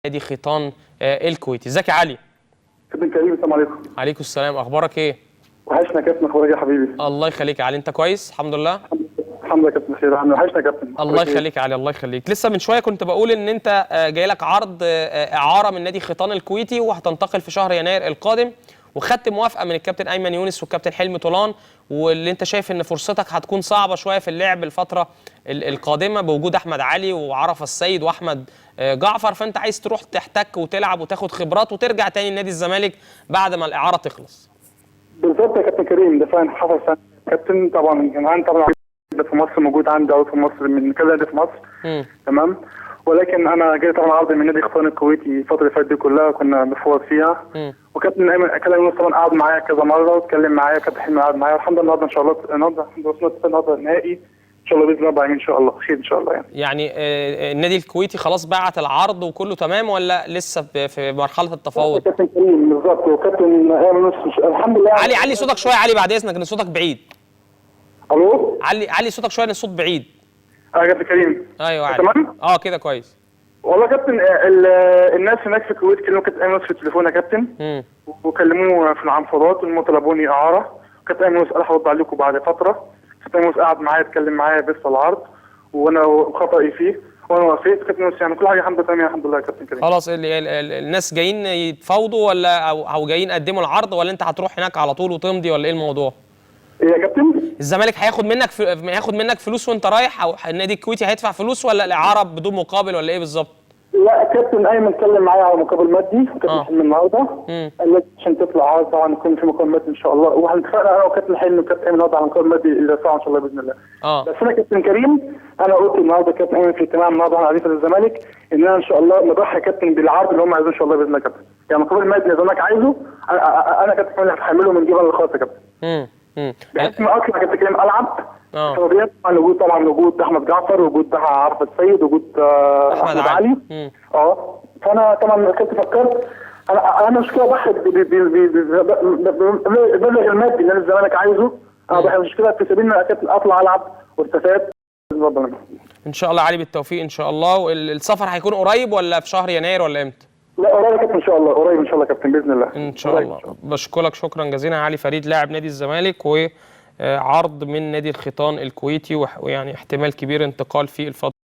نادي خيطان الكويتي. ازيك يا علي؟ كابتن كريم، السلام عليكم. عليكم السلام، اخبارك ايه؟ وحشنا يا كابتن، اخبارك يا حبيبي؟ الله يخليك يا علي، انت كويس؟ الحمد لله. الحمد لله يا كابتن، خير. عامل وحشنا يا كابتن. الله يخليك يا علي، الله يخليك. لسه من شوية كنت بقول ان انت جاي لك عرض اعاره من نادي خيطان الكويتي وهتنتقل في شهر يناير القادم، وخدت موافقة من الكابتن ايمن يونس والكابتن حلمي طولان، واللي انت شايف ان فرصتك هتكون صعبة شوية في اللعب الفترة القادمة بوجود احمد علي وعرفه السيد واحمد جعفر، فانت عايز تروح تحتك وتلعب وتاخد خبرات وترجع تاني لنادي الزمالك بعد ما الاعارة تخلص. بالظبط يا كابتن كريم، ده فعلا حصل فعلا كابتن. طبعا كان عندي طبعا في مصر، موجود عندي عروض في مصر من كذا نادي في مصر. تمام، ولكن انا جاي طبعا عرض من نادي خيطان الكويتي الفترة اللي فاتت دي كلها كنا بنفوض فيها. وكابتن ايمن كلام طبعا قعد معايا كذا مرة واتكلم معايا، كابتن حلمي قعد معايا، والحمد لله النهارده ان شاء الله، النهارده الحمد لله وصلنا النهارده النهائي ان شاء الله باذن الله ان شاء الله خير ان شاء الله. يعني النادي الكويتي خلاص بعت العرض وكله تمام ولا لسه في مرحلة التفاوض؟ كابتن كريم بالظبط، وكابتن ايمن الحمد لله. علي علي صوتك شوية علي بعد اذنك، ان صوتك بعيد. الو، علي علي صوتك شوية ان الصوت بعيد. يا كابتن كريم. ايوه علي تمام؟ كده كويس. والله يا كابتن الناس هناك في الكويت كلموا كابتن ايمن في التليفون يا كابتن، وكلموه في العنفرات وهم طلبوني اعاره. كابتن ايمن قال هرد عليكم بعد فترة. كابتن ايمن قعد معايا اتكلم معايا بس العرض وانا خطأي فيه وانا وافقت. كابتن يونس يعني كل حاجة الحمد لله تمام الحمد لله يا كابتن كريم. خلاص الناس جايين يتفاوضوا ولا او جايين يقدموا العرض، ولا انت هتروح هناك على طول وتمضي ولا ايه الموضوع؟ ايه يا كابتن؟ الزمالك هياخد منك هياخد منك فلوس وانت رايح، او النادي الكويتي هيدفع فلوس، ولا الاعارة بدون مقابل، ولا ايه بالظبط؟ لا كابتن ايمن اتكلم معايا على مقابل مادي، كابتن حلمي النهارده قال لي عشان تطلع عرض طبعا يكون في مقابل مادي ان شاء الله، وهنتفق انا وكابتن حلمي وكابتن ايمن النهارده على مقابل مادي اللي ان شاء الله باذن الله. بس انا كابتن كريم انا قلت النهارده كابتن ايمن في اجتماع النهارده على رئيس الزمالك ان انا ان شاء الله نضحي كابتن بالعرض اللي هم عايزينه ان شاء الله باذن الله كابتن. يعني مقابل مادي اللي الزمالك عايزه انا كابتن حلمي هتحمله من جيب الخاص يا كابتن. بحيث ان اطلع كابتن كريم العب. طبعا وجود طبعا وجود احمد جعفر، وجود عرفه السيد، وجود احمد علي. فانا طبعا كنت فكرت انا مش كده بضحي بالمبلغ المادي اللي انا الزمالك عايزه، انا بضحي مش كده في سبيل ان اطلع العب واستفاد. ان شاء الله علي بالتوفيق ان شاء الله. والسفر هيكون قريب ولا في شهر يناير ولا امتى؟ لا قريب يا كابتن ان شاء الله، قريب ان شاء الله كابتن باذن الله. ان شاء الله. بشكرك شكرا جزيلا علي فريد لاعب نادي الزمالك، وعرض من نادي الخيطان الكويتي، ويعني احتمال كبير انتقال في الفترة